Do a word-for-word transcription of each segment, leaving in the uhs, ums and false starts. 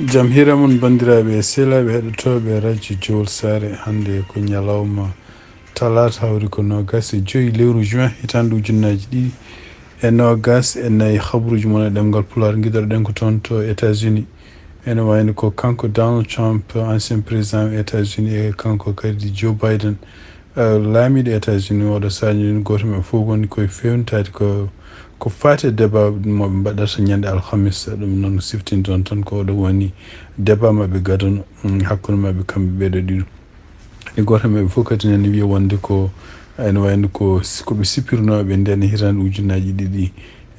Jam hiira mon, banndiraaɓe e sehilaaɓe heɗotooɓe Radio Jowol Saare. Hannde ko ñalawma talaata, hawri ko noogas e joy lewru juin, hitaande ujunnaaji ɗiɗi e noogas e nayi. Habruuji mon e ɗemngal Pulaar, ngiɗorɗen ko toon to États-Unis. Ene wayno ko kanko Donald Trump, ancien président États-Unis, e kanko kadi Joe Biden, eh, laamiiɗo États-Unis, oɗo sañi gooto maɓɓe fof woni koye fewnitaade ko, ko faati e débat mo ɓe mbaɗata ñande alhamis. Ɗum noon siftinde on tan ko oɗo woni débat maɓɓe gadano, mm, hakkunde maɓɓe kamɓe ɓeeɗo ɗiɗo. E gooto maɓɓe fof kadi nani wiya wonde ko ene wayno ko s-, ko ɓe sippirnooɓe ndeen hitaande ujunnaaji ɗiɗi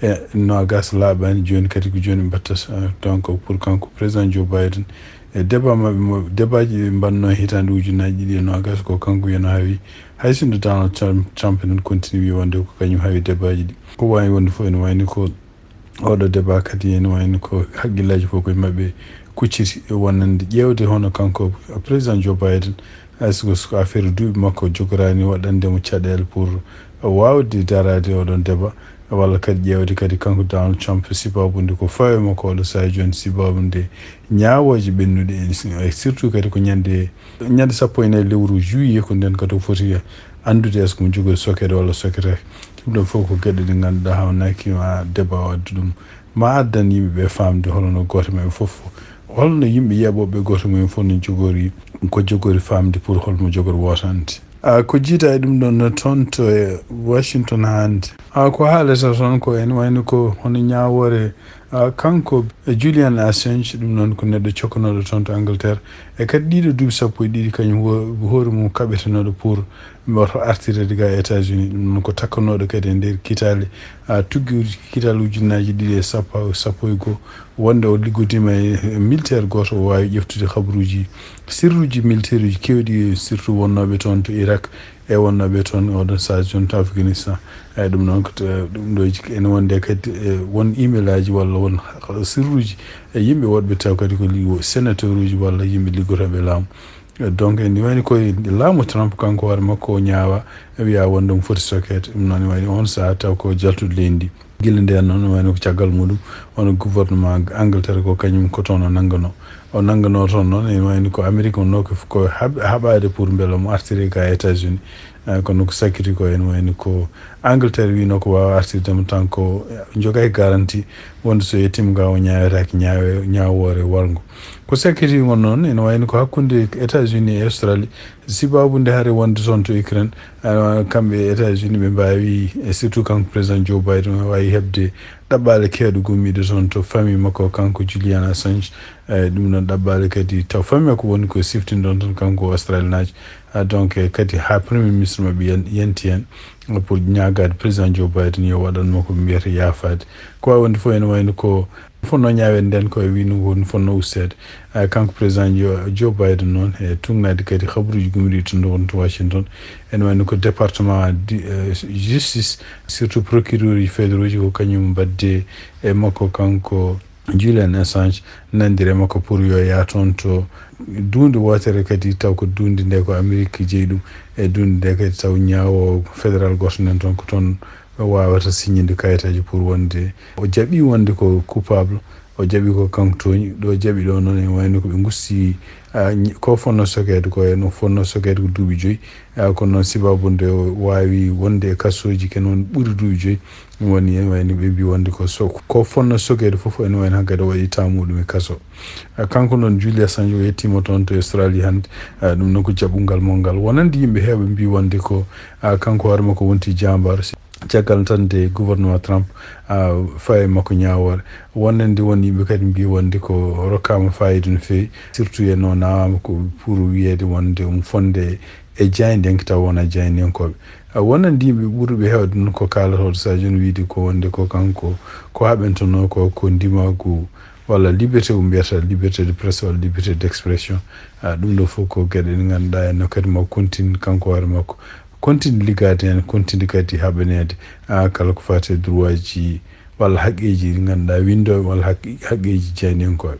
e noogas laaɓaani, jooni kadi ko jooni ɓe mbaɗta, eh, donc pour kanko président Joe Biden. E débat maɓɓe mo, débat ji ɓe mbaɗnoo hitaande ujunnaaji ɗiɗi e noogas ko kanko wiyano hawi. Hay sinno Donald Trump, Trump en continue wiya wonde ko kañum hawi débat ji ɗi. Ko waawi wonde fof ene wayni ko oɗo débat kadi ene wayni ko hakkillaaji fof koye maɓɓe kucciti e wonande ƴeewde hono kanko président Joe Biden, est-ce que ko affaire duuɓi makko jogoraani waɗande mo caɗeele pour waawde daraade oɗon débat, walla kadi ƴeewde kadi kanko Donald Trump, sibabu nde ko fawi makko oɗo sahaa jooni, sibabu nde ñaawooje ɓennuɗe, e surtout kadi ko ñande, ñande sappo e nayi lewru juillet, ko nden kadi o foti anndude est-ce que mo jogori sokede walla soketaake. Ɗum ɗon fof ko geɗe ɗe ngannduɗaa hawnaaki ma débat o addu ɗum, ma addan yimɓe ɓe faamde holno gooto maɓɓe fof, holno yimɓe yeeɓooɓe gooto mum en fof no jogori, ko jogori faamde pour holmo jogori wootande. A, ko jiida e ɗum ɗon no toon to e Washington hannde. A, ko haalata toon ko ene wayno ko hono ñaawoore, a, kanko e Julian Assange, ɗum noon ko neɗɗo cokkanooɗo toon to Angleterre. E kadi ɗiɗo duuɓi sappo e ɗiɗi kañum ho-, hoore mum kaɓetenooɗo pour mboto artirede ga États-Unis. Ɗum noon ko takkanooɗo kadi e nder kitaale, a, tuggi uji-, kitaale ujunnaaji ɗiɗi e sappo, sappo e goo, wonde o liggodiima e, e militaire gooto, o waawi ƴeftude habaruuji, sirruuji militaire uji keewɗi, surtout wonnooɓe toon to Irak e wonnooɓe toon oɗon sahaa jooni to Afghanistan. Eyi, ɗum noon ko te-, ɗum ɗo ene wonde kadi, e, won email aji walla won sirruuji e yimɓe woɗɓe taw kadi ko li-, sénateur uji walla yimɓe liggotooɓe laamu. Donc, ene wayni koye laamu Trump, kanko hoore makko o ñaawa, wiya wonde omo foti sokeede. Ɗum noon, ene wayni on sahaa taw ko jaltude leydi ndi. Gila ndeen noon, ene wayni ko caggal muɗum, wano gouvernement Angleterre ko kañum ko toon o nannganoo. O nannganoo toon noon, ene wayni ko Amérique wonnoo ko, ko haɓ-, haɓaade pour mbela mo artire ka États-Unis. Eh, kono ko sakkiti ko ene wayni ko Angleterre wiyno ko waawa artirde mo tan ko, eh, jogay garantie wonde so yettiima ga o ñaawetaake ñaawe-, ñaawoore warngo. Ko sakkiti ngon noon, ene wayno ko hakkunde États-Unis e Australie, sibabu nde hare wonde toon to Ukraine, awa, kamɓe e États-Unis ɓe mbaawi, e surtout kanko président Joe Biden, o waawi heɓde ɗaɓɓaale keewɗe gummiiɗe toon to famille makko, kanko Julian Assange. E ɗum noon ɗaɓɓaale kadi taw famille makko woni ko siftinɗon tan, kanko Australie naajo. Ah, donc, eh, kadi haa premier ministre maɓɓe yan-, yanti heen, eh, pour ñaagaade président Joe Biden yo waɗan mo ko ɓe mbiyata yaafaade. Ko waawi wonde fof ene wayno ko fotnoo ñaaweede ndeen ko e wiyno ko fotnoo usteede. Ah, kanko président Jo-, Joe Biden noon, e tuugnaade kadi habaruuji gummiiɗi to won to Washington, ene wayno ko département di-, eh, justice, surtout procureur uji fédéraux uji ko kañum mbaɗde e makko kanko Julian Assange nanndire makko pour yo yah toon to duunde wootere, kadi taw ko duunde nde ko Amérique jeyi ɗum, e duunde nde kadi taw ñaawoowo fédéral gooto nan toon ko toon waawata signinde kayitaaji pour wonde o jaɓi wonde ko coupable, o jaɓi ko kanko tooñi. Ɗo jaɓi ɗo noon ene wayno ko ɓe ngusti, a, ñi-, ko fotnoo sokeede ko, ene fotnoo sokeede ko duuɓi joyi, a, kono noon sibabu nde o waawi wonde e kasooji ken won ɓuri duuɓi joyi, ɗum woni ene wayno ɓe mbi wonde ko so-, ko fotnoo sokeede fof ene wayno hankadi o waɗi temps muɗum e kaso. A, kanko noon Julian Assange o yettiima toon to Australie hannde, a, ɗum noon ko jaɓungal mo ngal. Wonande yimɓe heewɓe mbi wonde ko, a, kanko hoore makko wonti jaambaar. Caggal tan nde gouvernement Trump, a, fawi e makko ñaawoore. Wonande won yimɓe kadi mbi wonde ko rokkaama faayiida no feewi, surtout en o nawaama ko pour wiyeede wonde omo fonde e jaayndiyanke taw wonaa jaayndiyankooɓe. A, wonande yimɓe ɓurɓe heewde noon ko kaalatooɗo sahaa jooni wiyde ko wonde ko kanko ko haɓentonoo ko, ko ndimaagu walla liberté o mbiyata, liberté de presse walla liberté d'expression. A, ɗum ɗo fof ko geɗe ɗe ngannduɗaa en no kadi mo continue kanko hoore makko. Continue liggaade heen, continue kadi haɓaneede, a, kala ko faati e droit ji walla haqqeeji ɗi ngannduɗaa winndooɓe walla haqqe-, haqqeeji jaayndiyankooɓe.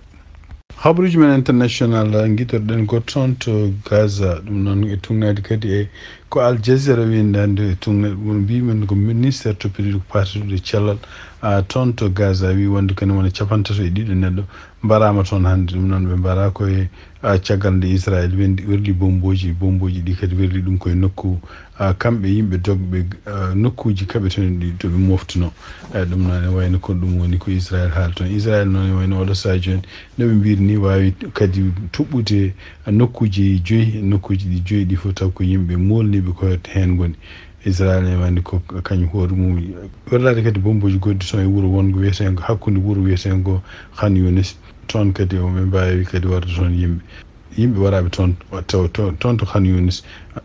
Habaruuji men international, ngiɗorɗen ko toon to Gaza, ɗum noon e tuugnaade kadi e ko Al Jazeera winndande e tuugnaade, ɗum mbiy men ko ministère toppitiiɗo ko faati e cellal, a, toon to Gaza, wi wonde kadi wona capantato e ɗiɗo neɗɗo mbaraama toon hannde. Ɗum noon ɓe mbara koye, a, caggal nde Israel wendi, werli bombooji, bombooji ɗi kadi werli ɗum koye nokku, a, kamɓe yimɓe dogɓe, a, nokkuuji kaɓeteeɗi ɗi to ɓe moftuno. A, ɗum noon ne wayno ko ɗum woni ko Israel haali toon. Israel noon ne wayno oɗo sahaa jooni, no ɓe mbiri ni, waawi kadi tuɓɓude nokkuuji joyi, nokkuuji ɗi joyi ɗi fof taw ko yimɓe molniiɓe ko heen ngoni. Israel ne wayno ko kañum hoore mum werlaade kadi bombooji goɗɗi toon e wuro wonngo wiyeteengo, hakkunde wuro wiyeteengo Khan Younis. Toon kadi o ɓe mbaawi kadi warde toon yimɓe. Yimɓe waraaɓe toon, taw to-, toon to Khan Younis,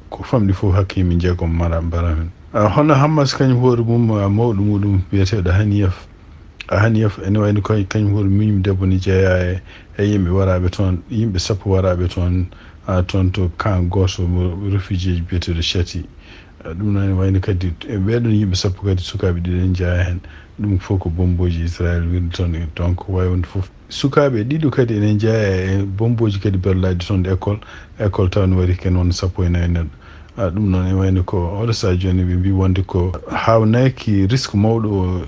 ko famɗi fof hakke yimɓe jeegom mara, mbara heen. A, hono Hamas kañum hoore mum, a, mawɗo muɗum wiyeteeɗo Haniyef, a, Haniyef ene wayno ko kañum hoore mum debbo ne jeyaa e, e yimɓe waraaɓe toon, yimɓe sappo waraaɓe toon, a, toon to camp gooto mo réfugié ji biyeteeɗo Chati. A, ɗum noon ene wayno kadi e ɓeeɗoon yimɓe sappo kadi sukaaɓe ɗiɗo ene jeyaa heen. Ɗum fof ko bombooji Israel wirdi toon e, donc, waawi wonde fof. Sukaaɓe ɗiɗo kadi ene jeyaa e bombooji kadi berlaaɗi toon école, école taw ne waɗi ken won sappo e nayi neɗɗo. A, ɗum noon e wayno ko oɗo sahaa jooni ɓe mbi wonde ko haawnaaki risque mawɗo o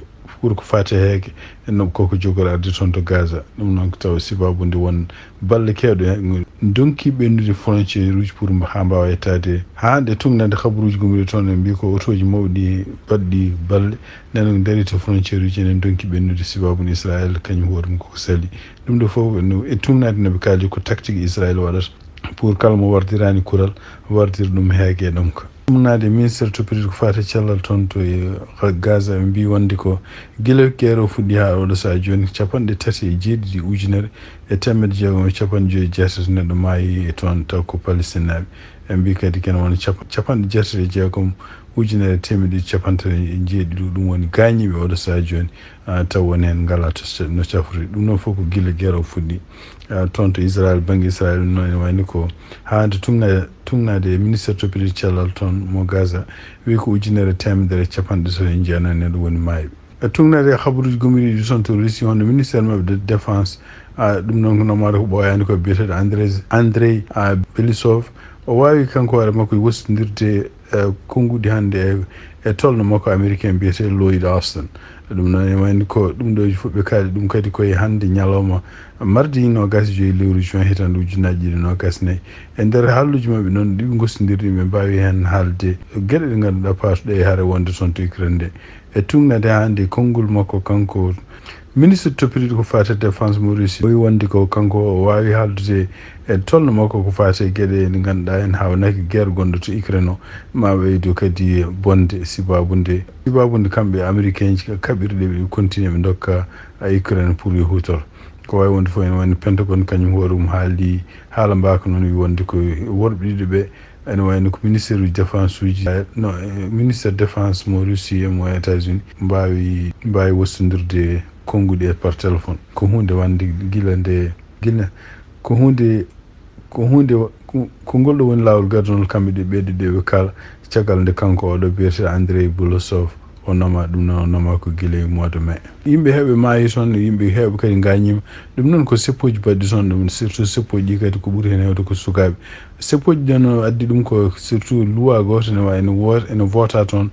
pour ko faati heege, no koko jogori arde toon to Gaza. Ɗum noon ko taw sibaabu nde won balle keewɗe ndonki ɓennude frontière uji pour haa mbaawa yettaade. Haa nde tuŋnande habaruuji gomri toon ɓe mbi ko otooji mawɗi baɗɗi balle nano dari to frontière uji ene ndonki ɓennude sibaabu no Israel kañum hoore mum koko sali. Ɗum ɗo fof no e tuŋnaade no ɓe kaali ko tactique Israel waɗata pour kala mo wardiraani kural wardir ɗum heege ɗum ka. Ɗumnaade ministre toppitiiɗo ko faati cellal toon to e Gaza ɓe mbi wonde ko gila guerre o fuɗɗi haa oɗo sahaa jooni capanɗe tati e jeeɗiɗi ujunere e teemedde jeegom e capanɗe joyi e jeetati neɗɗo maayi e toon taw ko Palestine naaɓe. Ɓe mbi kadi kene wona capa-, capanɗe jeetati e jeegom ujunere e teemedde ɗiɗi capanɗe tati e jeeɗiɗi ɗum woni gaañiiɓe oɗo sahaa jooni, a, taw woni heen ngalaa to, no cafori. Ɗum noon fof ko gila guerre o fuɗɗi, a, toon to Israel, bannge Israel noon ene wayno ko haa nde tuŋna-, tuŋnaade e ministre toppitiiɗo cellal toon mo Gaza, wi ko ujunere e teemedere e capanɗe tati e jeenayi neɗɗo woni maayɓe. E tuŋnaade e habaruuji gomiriiɗi toon to Russie, hono ministère maɓɓe de défense, a, ɗum noon ko nomade ko ɓooyaani ko biyeteeɗo André, André, a, Belisov. O waawi kanko hoore makko wostondirde, e, konnguɗi hannde e, e tolno makko américain biyetee Lloyd Austin. Ɗum noon e wayno ko ɗum ɗo fof ɓe kaali ɗum kadi koye hannde ñalawma mardi noogaas e joyi lewru juin hitaande ujunnaaji ɗiɗi noogaas e nayi. E nder haalluuji maɓɓe noon ɗi ɓe ngostondirɗi ɓe mbaawi heen haalde geɗe ɗe ngannduɗaa paatuɗe e hare wonde toon to Ukraine nde. E tuŋnaade hannde konngol makko kanko ministre toppitiiɗo ko faati défense mo Russie, o wi wonde ko kanko o waawi haaldude e tolno makko ko faati e geɗe ɗe ngannduɗaa en haawnaaki guerre gonɗo to Ukraine o, ma ɓeydo kadi bonde sibaabu nde, sibaabu nde kamɓe américain ji kaɓirɗe ɓe continue ɓe ndokka a Ukraine pour yo huutor. Ko waawi wonde fof ene wayno Pentagone kañum hoore mum haali haala mbaaka noon wi wonde ko worɓe ɗiɗo ɓe ene wayno ko ministère uji défense uji, no, e ministère défense mo Russie e mo États-Unis mbaawi, mbaawi wostondirde konnguɗi e par téléphone. Ko huunde wande gila nde, gila, ko huunde, ko huunde, ko, ko ngol ɗo woni laawol gaddanol kamɓe ɗe ɓeyde ɗe ɓe kala caggal nde kanko oɗo biyeteeɗo Andrei Bolosov o noma ɗum noon, o noma ko gila e mois de mai. Yimɓe heewɓe maayi toon, yimɓe heewɓe kadi ngaañiima. Ɗum noon ko seppooji baɗɗi toon, ɗum surtout seppooji ɗi kadi ko ɓuri heen heewde ko sukaaɓe. Seppooji ɗi no addi ɗum ko surtout loi gooto ene wa-, ene wo-, ene voota toon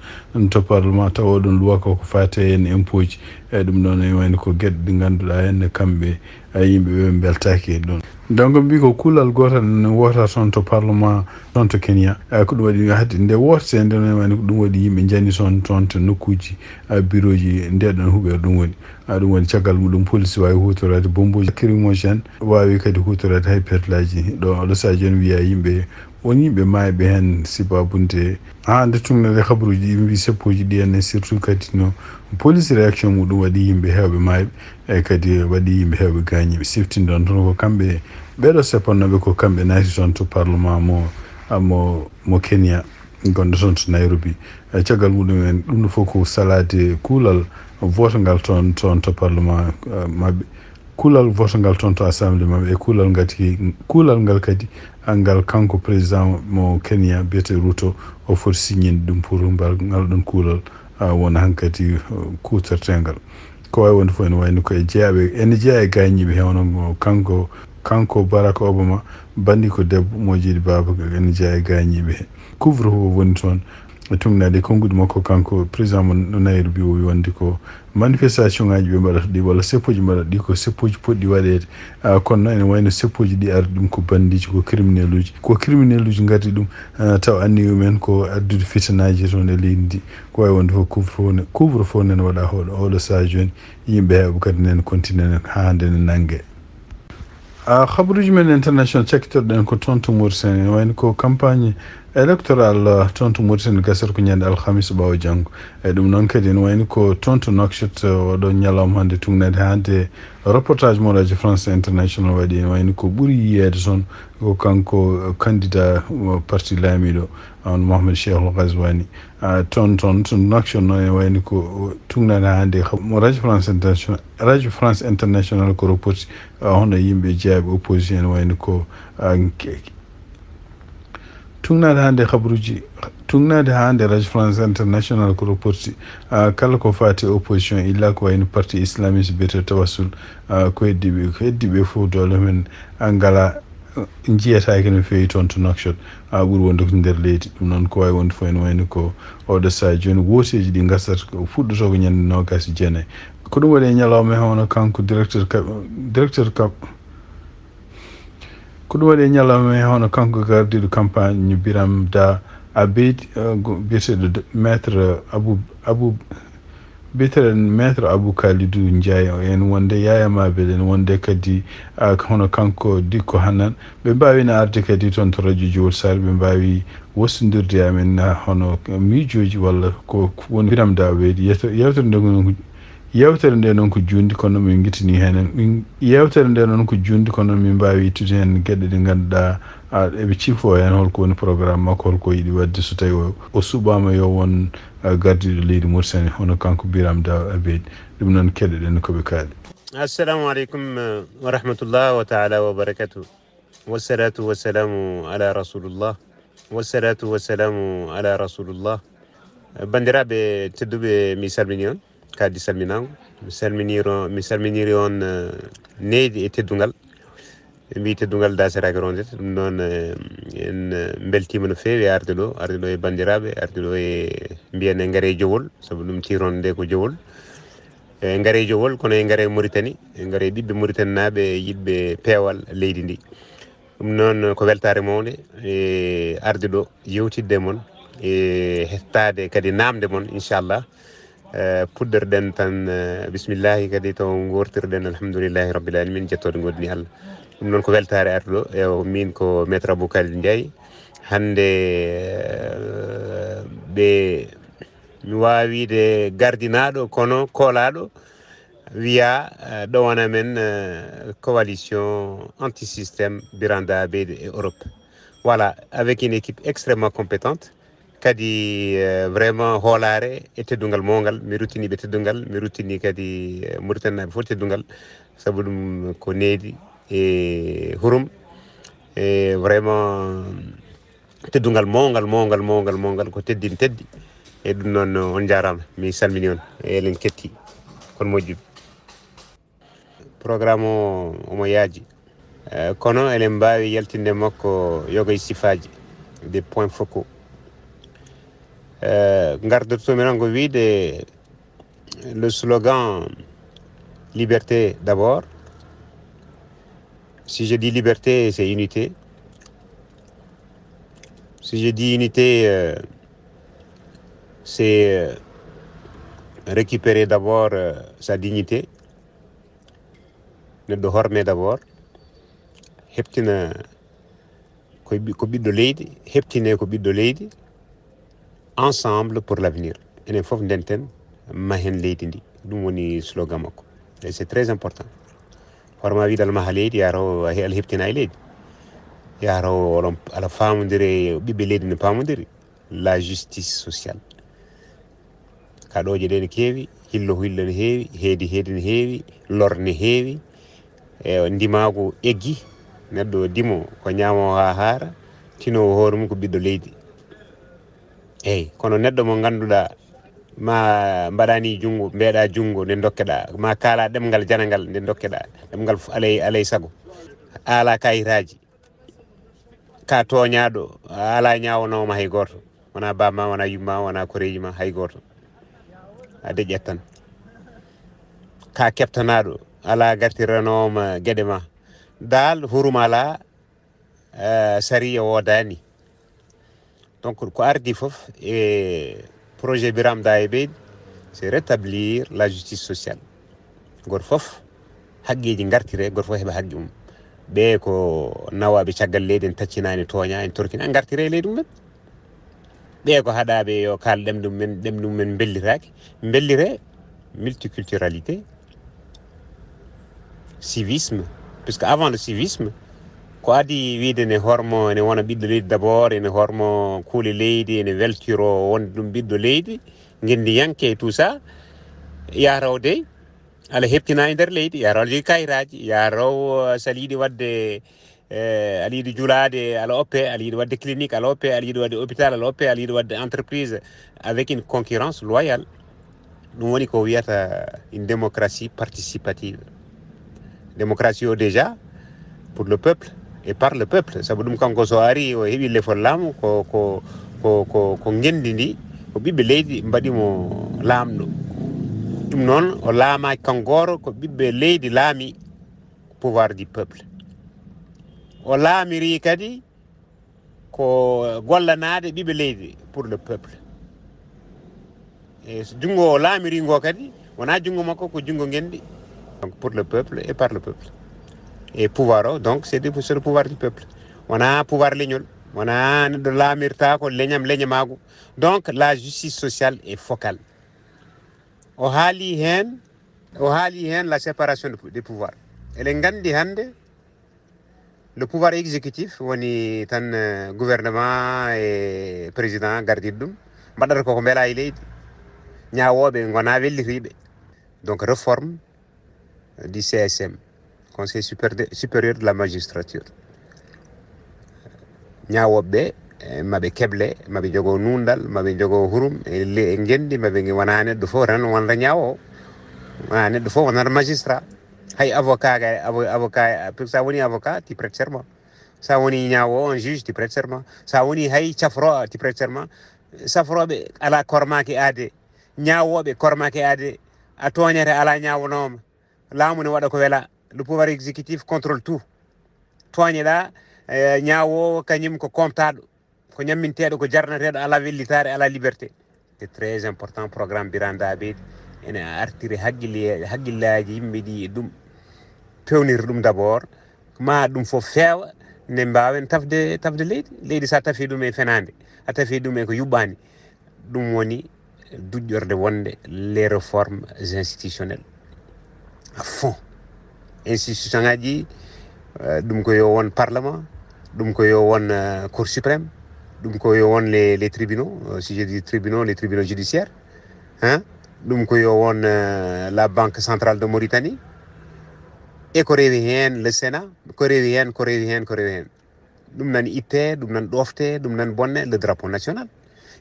to parlement, tawa oɗon loi ko, ko faati e en impôt ji. Eeyi, ɗum ɗoon ene wayno ko geɗe ɗe ngannduɗaa heen kamɓe, a, yimɓe ɓe mbeltaaki e ɗum. Donc, mbi ko kuulal gootal ene woota toon to parlement, toon to Kenya. Eeyi, ko ɗum waɗi hade nde wootetee nde, ene wayno ko ɗum waɗi yimɓe njani toon, toon to nokkuuji, a, birooji nde ɗoon huɓeere ɗum woni. A, ɗum woni caggal muɗum, police waawi huutoraade bombooji lacrymogène, waawi kadi huutoraade hay perlaaji. Ɗo, oɗo sahaa jooni wiya yimɓe, won yimɓe maayɓe heen sibabunde. Haa nde tuŋnere habaruuji ɗi mbi seppooji ɗi en, surtout kadi no police réaction muɗum waɗi yimɓe heewɓe maayɓe, e kadi waɗi yimɓe heewɓe gaañiiɓe. Siftinɗon toon ko kamɓe ɓeɗo seppannooɓe ko kamɓe naati toon to parlement mo, mo, mo Kenya. Gonɗo toon to Nairobi. E caggal muɗum en, ɗum ɗo fof ko salaade kuulal vote ngal toon, toon to parlement, eh, maɓɓe. Kuulal vote ngal toon to assemblée maɓɓe, e kuulal ngati, kuulal ngal kadi, ngal kanko président mo Kenya biyetee Ruto, o foti signinde ɗum pour mbal, ngal ɗon kuulal, ah, wona hankadi, eh, kuutorteengal. Ko waawi wonde fof ene wayno ko e jeyaaɓe, ene jeyaa e gaañiiɓe, hewno mo kanko, kanko Barack Obama, banndiko debbo mo jeeɗi baaba, ene jeyaa e gaañiiɓe he. Couvre-feu woni toon. Tugnaade e konnguɗi makko, kanko président mo Nairobi, o wi wonde ko manifestation ngaji ɓe mbaɗata ɗi, walla seppooji mbaɗata ɗi, ko seppooji poɗɗi waɗeede. Ah, kono noon ene wayno seppooji ɗi ardi ɗum ko bandiiji, ko criminel uji, ko criminel uji ngardi ɗum, ah, taw anniya mumen ko addude fitanaaji toon e leydi ndi. Ko wawi wonde fof couvre feu ne, couvre feu ne waɗa hoɗo, oɗo sahaa jooni, yimɓe heeɓe kadi nene continue nen haa hannde ne nannge. Ah, habaruuji men international cakkitorɗen ko toon to Mauritanie, ene wayno ko campagne électorale, ah, toon to Mauritanie gasata ko ñande alhamis ɓaawo janngo. E ɗum noon kadi ene wayno ko toon to Nouakchott, ah, oɗo ñalawma hannde tugnaade hannde reportage mo Radio France International waɗi, ene wayno ko ɓuri yiyeede toon ko kanko, ah, candidat, ah, parti laamiiɗo, ah, on Mohamed Cheikhul Ghazouani. Ah, toon, toon, toon Nouakchott noon ene wayno ko tugnaade hannde mo Radio France International, Radio France International ko reporti, ah, hono yimɓe jeyaɓe opposition ene wayno ko, ah, ke-, tugnaade hannde habaruuji, tugnaade hannde Radio France International ko reporti, ah, kala ko faati opposition, illa ko wayno parti islamiste biyetee Tawassul, ah, ko heddi ɓe, ko heddi ɓe fof doole men, ah, ngala, ah, njiyataake no feewi toon to Nouakchott, ah, ɓuri wonde ko nder leydi. Ɗum noon ko wawi wonde fof ene wayno ko oɗo sahaa jooni wooteeji ɗi gasata ko fuɗɗotoo ko ñande noogaas e jeenayi. Ko ɗum waɗi e ñalawma he hono kanko directeur ka-, directeur ka-, ko ɗum waɗi e ñalawma he hono kanko gardiiɗo campagne Biram Da Abeid, eh, go-, biyeteeɗo de-, maître Abou, Abou, biyeteeɗo maître Abou Kalidou Ndiaye en wonde Yaya Mabel en wonde kadi, ah, hono kanko Dikko Hannan. Ɓe mbaawino arde kadi toon to radio Jowol Sarr, ɓe mbaawi wostondirde e amen, ah, hono miijooji walla ko woni Biram Da Abeid. Yeto-, yewtere nde ko Yewtere nde noon ko juutnde, kono min ngittini heen, min, yewtere nde noon ko juutnde, kono min mbaawi ittude heen geɗe ɗe ngannduɗaa, a, eɓe cifoo heen holko woni programme makko, holko yiɗi waɗde so tawi o, o suɓaama yo won, a, gardiiɗo leydi Mauritanie, hono kanko Biram Da Abeid. Ɗum noon keɗoɗen ko ɓe kaali. Assalamu aleykum, eh, wa rahmatullah wa taala wa barakatuh. Wassalatu wassalamu ala rasulullah. Wassalatu wassalamu ala rasulullah. Banndiraaɓe tedduɓe, mi salmini on, kadi salminaango. Mi salminiro, mi salminiri on, eh, neydi e teddungal. Ɓe mbiyi teddungal daasiraaki rondete. Ɗum noon, eh, en, eh, mbeltiima no feewi e arde ɗo, arde ɗo e banndiraaɓe, arde ɗo e, mbiyen e ngare jowol, sabu ɗum tiiron nde ko jowol. E ngare jowol, kono e ngare Mauritanie, e ngare ɓiɓɓe Mauritanie naaɓe, yiɗɓe peewal leydi ndi. Ɗum noon ko weltaare mawnde, e arde ɗo yewtidde mon, e hettaade kadi naamde mon, inchallah. E puɗɗorɗen tan, e bismillahi kadi taw ngortirɗen alhamdulillahi rabbil alamin, jettooɗe ngoodani Allah. Ɗum noon ko weltaare arde ɗo, e min ko Maître Abou Khalil Ndiaye. Hannde, e, ɓe mi waawa wiide gardinaaɗo, kono koolaaɗo, wiya, eh, ɗo wona men, eh, coalition anti-système Biranda Abeid e Europe. Voilà, avec une équipe extrêmement compétente, kadi, eh, vraiment hoolaare e teddungal mawngal. Mi ruttini ɓe teddungal, mi ruttini kadi, eh, Mauritanie naaɓe fof teddungal, sabu ɗum ko needi e hurum. E vraiment, teddungal mawngal, mawngal, mawngal, mawngal, ko teddin teddi. E ɗum noon, on njaaraama, mi salmini on, e eɗen ketti, kono moƴƴi. Programme o, omo yaaji. Eh, kono eɗen mbaawi yaltinde makko yoga e sifaaji, des points focaux. Eh, ngardotoomi noon ko wiyde, le slogan liberté d'abord. Si je dis liberté, c'est unité. Si je dis unité, euh, c'est, euh, récupérer d'abord, euh, sa dignité. Neɗɗo horme d'abord. Heɓtina ko ɓi-, ko ɓiɗɗo leydi, heɓtine ko ɓiɗɗo leydi, ensemble pour l'avenir. Enen fof ndenten, mahen leydi ndi. Ɗum woni slogan makko. Et c'est très important. Hoore ma wiide aɗa maha leydi, yataw a he-, aɗa heɓtina e leydi. Yataw oɗon, aɗa faamodiri e ɓiɓɓe leydi no paamodiri. La justice sociale. Kaɗooje ɗe ne keewi, hillo hillo ne heewi, heedi heedi ne heewi, lor ne heewi. E ndimaagu eggi, neɗɗo dimo ko ñaamo haa haara, tino hoore mum ko ɓiɗɗo leydi. Eyi, kono neɗɗo mo ngannduɗaa ma mbaɗani junngo, mbeɗa junngo nde dokkeɗa, ma kaala ɗemngal janangal nde dokkeɗa, ɗemngal f-, alay, alay sago. Ala kayitaaji. Ka tooñaaɗo, a alaa ñaawanoowo ma hay gooto. Wona bamma, wona yumma, wona koreeji ma, hay gooto. A deƴƴat tan. Ka keɓtanaaɗo, alaa gartiranooma geɗe ma. Daal, hurum alaa, eh, sariya woodaani. Donc, ko ardi fof e projet Biram Da e ɓeydi, c'est rétablir la justice sociale. Gooto fof, haqqeeji ngartire, gooto fof heɓa haqqe mum. Ɓe ko nawaaɓe caggal leydi, en taccina, en tooña, en torkina, ngartire e leydi mumen. Ɓe ko haɗaaɓe yo kaal ɗemɗe mumen, ɗemɗe mumen mbellitaaki. Mbellire, multiculturalité, civisme. Puisque avant le civisme, ko adi wiide ne hormo, ene wona ɓiɗɗo leydi d'abord, ene hormo kuule leydi, ene weltiro wonde ɗum ɓiɗɗo leydi, ngendiyanke et tout ça, yataw de, ala heɓtina e nder leydi, yataw ala jogii kayitaaji, yataw, eh, so aɗa yiɗi waɗde, eh, aɗa yiɗi julaade, ala oppe, aɗa yiɗi waɗde clinique, ala oppe, aɗa yiɗi waɗde hôpital, ala oppe, aɗa yiɗi waɗde entreprise avec une concurrence loyale. Ɗum woni ko wiyata une démocratie participative. Démocratie o déjà pour le peuple et par le peuple. Sabu ɗum kanko so ari o heɓi lefol laamu ko, ko, ko, ko, ko ngenndi ndi, ko ɓiɓɓe leydi mbaɗi mo laamɗo. Ɗum noon o laamaaki kanko gooto, ko ɓiɓɓe leydi laami, pouvoir du peuple. O laamiri kadi ko gollanaade ɓiɓɓe leydi, pour le peuple. E so junngo o laamiri ngo kadi, wonaa junngo makko, ko junngo ngenndi. Donc pour le peuple et par le peuple. Et pouvoir o, donc c'est du, c'est le pouvoir du peuple. Wonaa pouvoir leñol, wonaa neɗɗo laamirta ko leñam, leñamaagu. Donc la justice sociale est focale. O haali heen, o haali heen la séparation de, des pouvoirs. Eɗen nganndi hannde le pouvoir exécutif woni tan, eh, gouvernement e président gardiiɗo ɗum, mbaɗata koko mbela e leydi. Ñaawooɓe ngona wellitiiɓe. Donc réforme du C S M, Conseil supérieur de, supérieur de la magistrature. Ñaawooɓe ɓe, eh, maɓe keble, maɓe jogo nundal, maɓe jogo hurum e le-, e ngenndi, maɓe nge-, wona neɗɗo fof tan wonata ñaawoowo. Wona neɗɗo fof wonata magistrat. Hay avocat kay, avo-, avocat, parce que sa woni avocat, tu prêtes serment. Sa woni ñaawoowo, un juge, tu prêtes serment. Sa woni hay cafro, tu prêtes serment. Safrooɓe ala kormaaki aade, ñaawooɓe kormaaki aade, a tooñete ala ñaawanooma. Laamu ne waɗa ko wela. Le pouvoir exécutif contrôle tout. Tooñeɗa, eh, ñaawoowo kañum ko komtaaɗo, ko ñamminteeɗo, ko jarnateeɗo, ala wellitaare, ala liberté. C'est très important, programme Birame Da Beydi ene artiri haqqille-, haqqillaaji yimɓe ɗi e ɗum, pewnir ɗum d'abord, ma ɗum fof feewa, nde mbaawen tafde, tafde leydi. Leydi, so a tafi ɗum e fenaande, a tafi ɗum e ko yuɓɓaani, ɗum woni duƴƴorde wonde les réformes institutionnelles à fond. Institution ngaji, eh, ɗum ko yo won parlement, ɗum ko yo won, eh, cour suprême, ɗum ko yo won les, les tribunaux, eh, si je dis tribunaux, les tribunaux judiciaires, hein, ɗum ko yo won, eh, la Banque Centrale de Mauritanie, e ko rewi heen le Sénat, ko rewi heen, ko rewi heen, ko rewi heen. Ɗum nan itte, ɗum nan ɗofte, ɗum nan bonne, le drapeau national.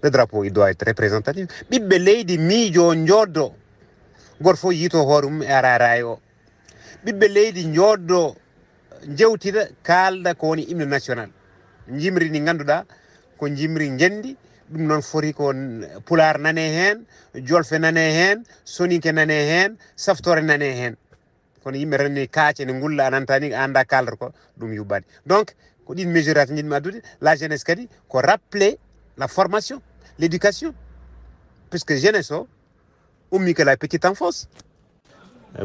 Le drapeau, il doit être représentatif. Ɓiɓɓe leydi miijo, njoodo, gooto fof yiito hoore mum e araraay o. Ɓiɓɓe leydi njoodo, njewtida, kaalda ko woni hymne national. Njimri ndi ngannduɗaa ko njimri ngenndi, ɗum noon foti ko n-, pulaar nane heen, jolfe nane heen, soninke nane heen, saftoore nane heen. Kono yimɓe tan ne kaace, ne ngulla, a nanta ni, a annda kaalata ko, ɗum yuɓɓani. Donc ko ɗin mesure aji njiɗmi addude. La jeunesse kadi ko rappeler la formation, l'éducation, puisque jeunesse o ummi que la petite enfance.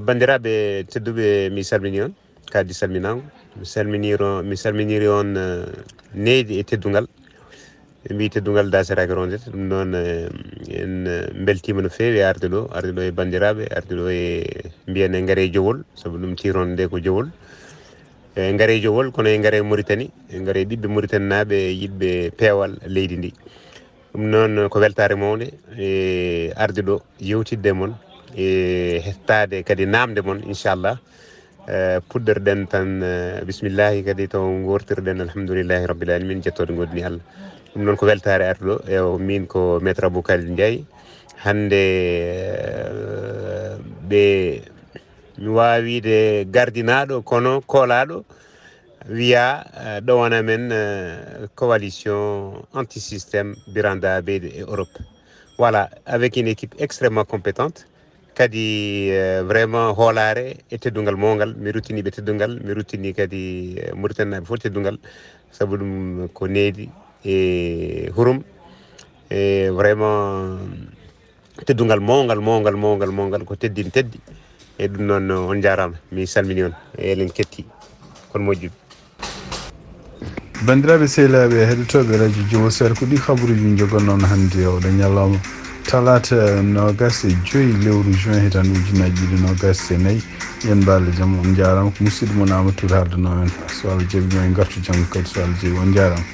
Banndiraaɓe tedduɓe, mi salmini on, kadi salminaango. Mi salminiro, mi salminiri on, eh, neydi e teddungal. Ɓe mbiyi teddungal daasiraaki rondete. Ɗum noon, eh, en, eh, mbeltiima no feewi e arde ɗo, arde ɗo e banndiraaɓe, arde ɗo e, mbiyen e ngare jowol, sabu ɗum tiironde nde ko jowol. E ngare jowol, kono e ngare Mauritanie, e ngare ɓiɓɓe Mauritanie naaɓe e yiɗɓe peewal leydi ndi. Ɗum noon ko weltaare mawnde e arde ɗo yewtidde mon, e hettaade kadi naamnde mon, inchallah. Eh, puɗɗorɗen tan, eh, bismillahi kadi taw ngortirɗen alhamdulillahi rabbil alamin, jettode ngoɗni Allah. Ɗum noon ko weltaare arde ɗo. Ewa, min ko Maître Abou Khalil Ndiaye. Hannde, eh, ɓe mi waawi wiide gardinaaɗo, kono koolaaɗo, Wiya, eh, ɗo wona men, eh, coalition anti-système Biranda Beyde e Europe. Voilà, avec une équipe extrêmement compétente. Kadi, eh, vraiment hoolaare e teddungal mawngal. Mi ruttini ɓe teddungal, mi ruttini kadi, eh, Mauritanie naaɓe fof teddungal. Sabu ɗum ko needi e hurum. E vraiment teddungal mawngal, mawngal, mawngal, mawngal, ko teddin teddi. E ɗum noon, on njaaraama, mi salmini on, e eɗen ketti, kono moƴƴuɓe. Banndiraaɓe sehilaaɓe heɗotooɓe radio Jowo Sere, ko ɗi habaruuji min njogonnoon hannde e oɗo ñalawma talaata noogas e joyi lewru juin hitaande ujunnaji ɗiɗi noogas e nayi. Yen mballe jam, on njaaraama. Ko musidɗo mon Amadou Touré haaldanoo men. So Allah jaɓi, ma en ngartu janngo kadi, so Allah jaɓi. On njaaraama.